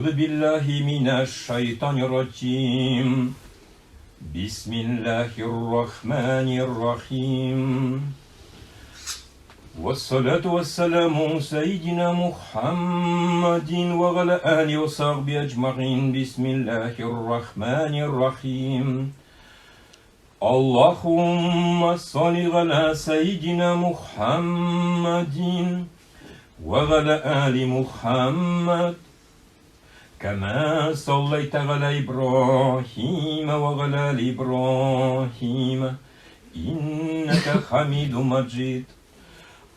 أعوذ بالله من الشيطان الرجيم. بسم الله الرحمن الرحيم. والصلاة والسلام سيدنا محمد وعلى آله وصحبه أجمعين. بسم الله الرحمن الرحيم. اللهم صل على سيدنا محمد وعلى آل محمد كما صليت على إبراهيم وعلى آل إبراهيم إنك حميد مجيد.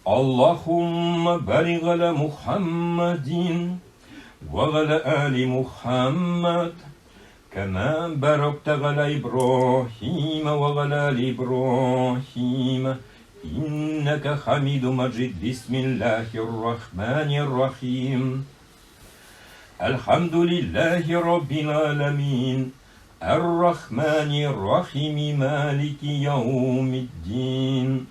اللهم بارك على محمد وعلى آل محمد كما باركت على إبراهيم وعلى آل إبراهيم إنك حميد مجيد. بسم الله الرحمن الرحيم. الحمد لله رب العالمين الرحمن الرحيم مالك يوم الدين.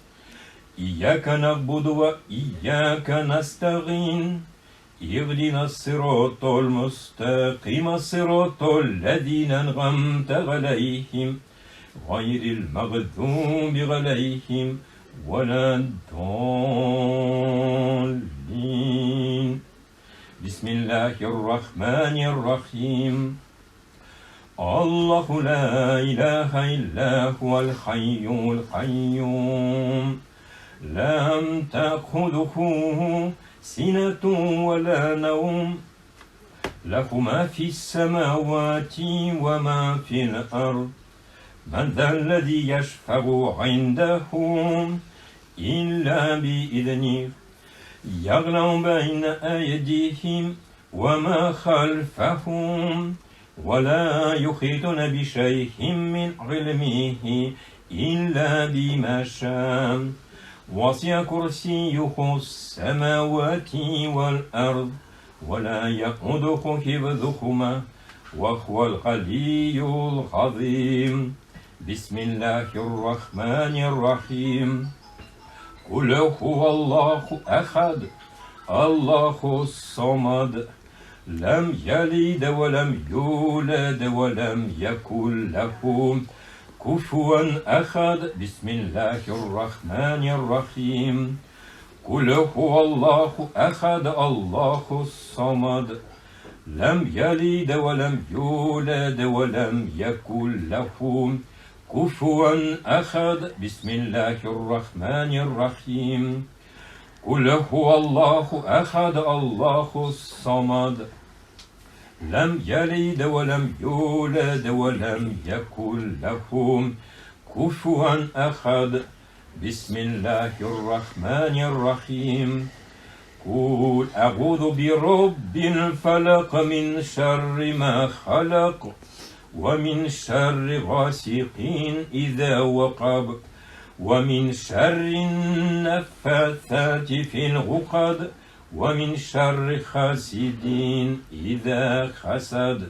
إياك نعبد وإياك نستعين. اهدنا الصراط المستقيم صراط الذين أنعمت عليهم غير المغضوب عليهم ولا الضالين. بسم الله الرحمن الرحيم. الله لا إله إلا هو الحي القيوم. لم تأخذه سنة ولا نوم. له ما في السماوات وما في الأرض. من ذا الذي يشفع عنده إلا بإذنه. يعلم بين أيديهم وما خلفهم ولا يحيطون بشيء من علمه إلا بما شاء. وسع كرسيه السماوات والأرض ولا يئوده حفظهما وهو العلي العظيم. بسم الله الرحمن الرحيم. قل هو الله أحد الله الصمد لم يلد ولم يولد ولم يكن له كفوا أحد. بسم الله الرحمن الرحيم. قل هو الله أحد الله الصمد لم يلد ولم يولد ولم يكن له كفوا أحد. بسم الله الرحمن الرحيم. قل هو الله أحد الله الصمد لم يلد ولم يولد ولم يكن له كفوا أحد. بسم الله الرحمن الرحيم. قل أعوذ برب الفلق من شر ما خلق ومن شر غاسق إذا وقب ومن شر النفاثات في العقد ومن شر حاسد إذا حسد.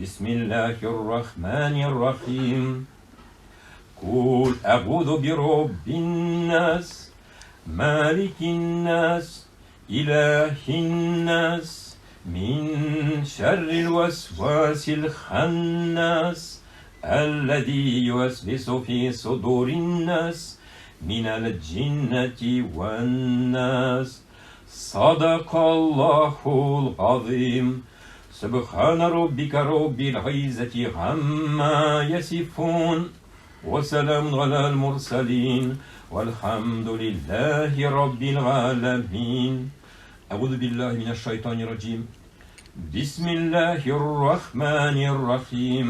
بسم الله الرحمن الرحيم. قل أعوذ برب الناس مالك الناس إله الناس من شر الوسواس الخناس الذي يوسوس في صدور الناس من الجنة والناس. صدق الله العظيم. سبحان ربك رب العزة عما يصفون وسلام على المرسلين والحمد لله رب العالمين. أعوذ بالله من الشيطان الرجيم. بسم الله الرحمن الرحيم.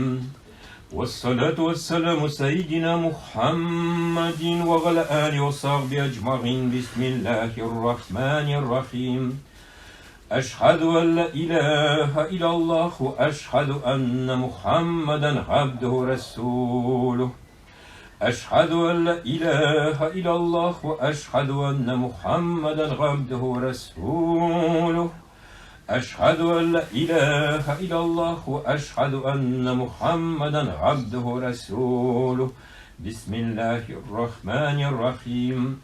والصلاة والسلام سيدنا محمد وعلى آله وصحبه أجمعين. بسم الله الرحمن الرحيم. أشهد أن لا إله إلا الله وأشهد أن محمدا عبده ورسوله. أشهد أن لا إله إلا الله وأشهد أن محمدا عبده ورسوله. أشهد أن لا إله إلا الله وأشهد أن محمدا عبده ورسوله. بسم الله الرحمن الرحيم.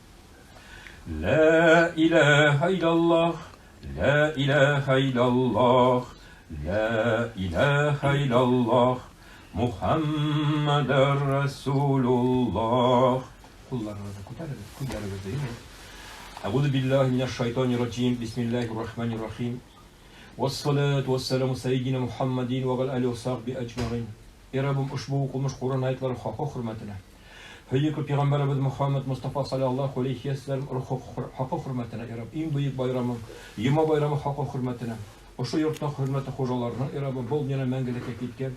لا إله إلا الله لا إله إلا الله Лә иләһә иллаллаһ, Мухәммәдәр Рәсүлуллаһ. Кулларыгызны күтәрегез, күзләрегезне йомыгыз. Әгуду биллаһи минәш шайтанир раҗим. Бисмиллаһир рахманир рахим. Вассалату вассаламу сәйдина Мухаммадин ва гал алихи ва сахби әҗмәгыйн. И Раббым, ошбу укылмыш Коръән аятлары хакы хөрмәтенә, һөекле пәйгамбәребез Мөхәммәд Мостафа салләллаһу алейһи вә сәлләм рухы хакы хөрмәтенә, и Рабб, иң бөек байрамың, Йома байрамы хакы хөрмәтенә, ошо йортның хөрмәтле хуҗаларының, и Раббым, был дөньядан мәңгелеккә киткән,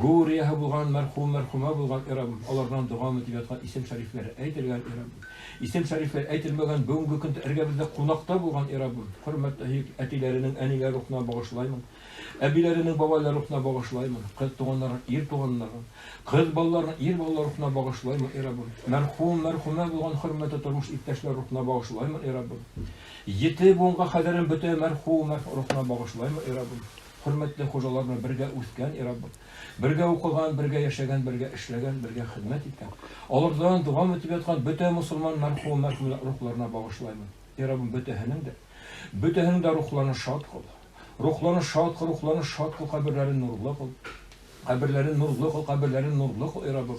гүр ияһе булган, мәрхүм, мәрхүмә булган, и Раббым, алардан дога үтеп яткан исем-шәрифләре әйтелгән, и Раббым, исем-шәрифләре әйтелмәгән, бүгенге көндә эргәбездә кунакта булган, и Раббым, хөрмәтле һөекле әтиләренең, әниләре рухына багышлаймын. Әбиләренең бабайлары рухына багышлаймын, кыз туганнарын, ир туганнарын, кыз балаларын, ир балалары рухына багышлаймын, и Раббым. Мәрхүм, мәрхүмә булган хөрмәтле тормыш иптәшләр рухына багышлаймын, и Раббым. Ете буынга кадәрен бөтә мәрхүм, мәрхүм рухына багышлаймын, и Раббым. Хөрмәтле хуҗалар белән бергә үскән, и Раббым. Бергә укыган, бергә яшәгән, бергә эшләгән, бергә хезмәт иткән. Алардан дога үтеп яткан бөтә мосылман мәрхүм, мәрхүмәләр рухларына багышлаймын. И Раббым, бөтәһенең дә, бөтәһенең дә рухларын шат кыл. Рухларын шат кыл, рухларын шат кыл, каберләрен нурлы кыл. Каберләрен нурлы кыл, каберләрен нурлы кыл, и Раббым.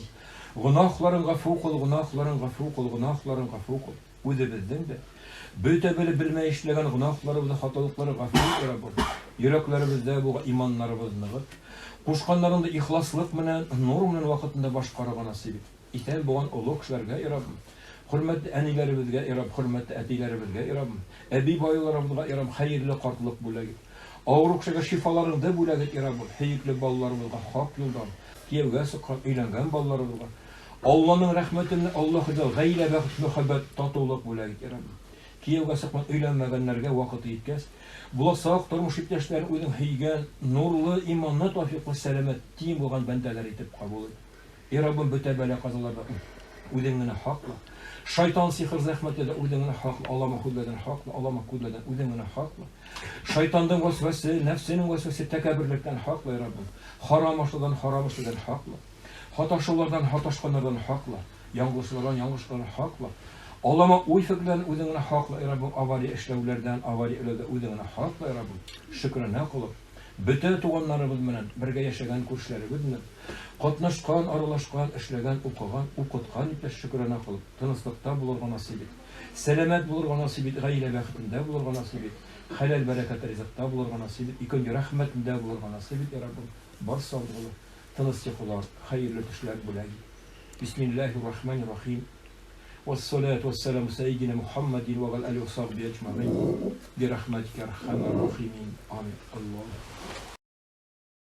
Гөнаһларын гафу кыл, гөнаһларын гафу кыл, гөнаһларын гафу кыл. Үзебезнең дә, бөтә белеп белмәй эшләгән гөнаһларыбызны, хаталыклары гафу ит, и Раббым. Йөрәкләребездә булган иманнарыбыз ныгыт. Кушканнарыңды ихласлык менән, нур менән вакытында башкарырга насыйп ит. Исән булган олы кешеләргә, и Раббым, хөрмәтле әниләребезгә, и Рабб, хөрмәтле әтиләребезгә, и Раббым, әби-бабайларыбызга, и Раббым, хәерле картлык бүләк ит. Авыру кешегә шифаларыңды бүләк ит, и Раббым, һөекле балаларыбызга хак юлдан, кияүгә чыккан, өйләнгән балаларыбызга Алланың рәхмәте белән Аллаһ ризалыгы, гаилә бәхете, мәхәббәт, татулык бүләк ит, и Раббым. Кияүгә чыкмаган, өйләнмәгәннәргә вакыты җиткәч, булачак тормыш иптәшләрен үзең һөйгән, нурлы, иманлы, тафиклы, сәламәт, тиң булган бәндәләр итеп кабул ит. И Раббым, бөтә бәла-казалардан Үзең генә һакла. Шайтан сихер-зәхмәте дә Үзең генә һакла, алама күзләрдән һакла, алама күзләрдән Үзең генә һакла. Шайтанның вәсвәсе, нәфсенең вәсвәсе, тәкәбберлектән һакла, и Раббым. Харам ашлардан, харам эшләрдән һакла. Һаташулардан, һаташканнардан һакла. Яңгышлардан, яңгышлардан һакла. Алама уй-фикерләрдән Үзең генә һакла, и Раббым. Авария эшләүләрдән, авария эшләүдән Үзең генә һакла, и Раббым. Шөкранә кылып. Бөтә туганнарыбыз белән, бергә яшәгән күршеләребез белән, катнашкан, аралашкан, эшләгән, укыган, укыткан иптәш шөкранә кылып, тынычлыкта булырга насыйп ит. Сәламәт булырга насыйп ит, гаилә бәхетендә булырга насыйп ит, хәләл бәрәкәт ризыкта булырга насыйп ит, икенче рәхмәтендә булырга насыйп ит, я Раббым, бар саулыгы, тыныч йокылар, хәерле төшләр бүләк ит. Бисмиллаһир рахманир рахим. Вассалату вассаламу сәйдина Мухаммадин ва гал алихи ва сахби әҗмәгыйн. Бирахматика архамар рахимин. Амин. Аллаһу.